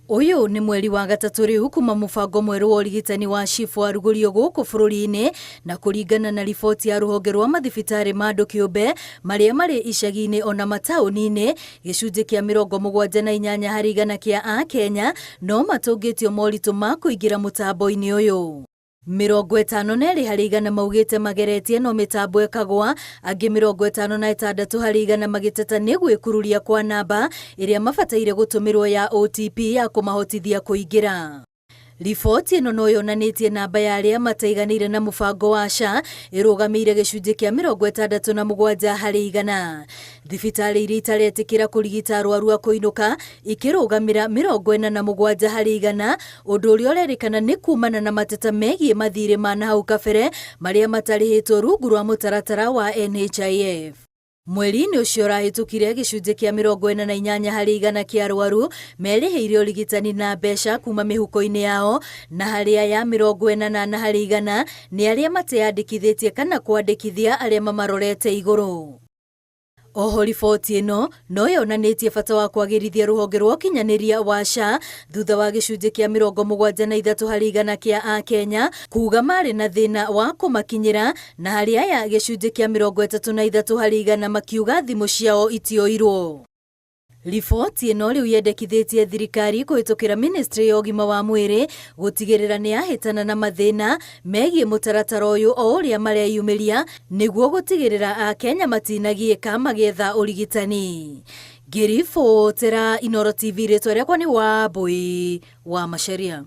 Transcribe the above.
Ũyũ nĩ mweri wa gatatũ rĩu kuma mũbango mwerũ wa ũrigitani wa SHIF warugũrio gũkũ bũrũri-inĩ, na kũringana na riboti ya rũhonge rwa mathibitarĩ ma andũ kĩũmbe marĩa marĩ icagi-inĩ ona mataũni-inĩ, gĩcunjĩ kĩa 78 harĩ igana kĩa Akenya no matũngĩtio moritũ ma kũingĩra mũtambo-inĩ ũyũ. 52 harĩ igana maugĩte mageretie no mĩtambo ĩkagwa, angĩ 56 harĩ igana magĩteta nĩ gwĩkururia kwa namba ĩrĩa mabataire gũtũmĩrwo ya OTP ya kũmahotithia kũingĩra. Riboti ĩno no yonanĩtie namba ya arĩa mataiganĩire na mũbango wa SHA ĩrũgamĩire gĩcunjĩ kĩa 67 harĩ igana. Thibitarĩ iria itaretĩkĩra kũrigita arwaru a kũinũka ikĩrũgamĩra 47 harĩ igana, ũndũ ũrĩa ũrerĩkana nĩ kumana na mateta megiĩ mathirĩ ma nahau kabere marĩa matarĩhĩtwo rungu rwa mũtaratara wa NHIF. Mweri-inĩ ũcio ũrahĩtũkire, gĩcunjĩ kĩa 48 harĩ igana kĩa arwaru merĩhĩire ũrigitani na mbeca kuma mĩhuko-inĩ yao, na harĩ aya 48 harĩ igana nĩ arĩa mateyandĩkithĩtie kana kwandĩkithia arĩa mamarorete igũrũ. Oho riboti ĩno no yonanĩtie bata wa kwagĩrithia rũhonge rwa ũkinyanĩria wa SHA thutha wa gĩcunjĩ kĩa 73 harĩ igana kĩa Akenya kuga marĩ na thĩna wa kũmakinyĩra, na harĩ aya gĩcunjĩ kĩa 33 harĩ igana makiuga thimũ ciao itioirwo. Riboti ĩno rĩu yendekithĩtie thirikari kũhĩtũkĩra ministry ya ũgima wa mwĩrĩ gũtigĩrĩra nĩ yahĩtana na mathĩna megiĩ mũtaratara ũyũ o ũrĩa mareyumĩria nĩguo gũtigĩrĩra Akenya matinagiĩka magĩetha ũrigitani. Ngĩribotera Inooro TV, rĩtwa rĩakwa nĩ Wambui wa Macharia.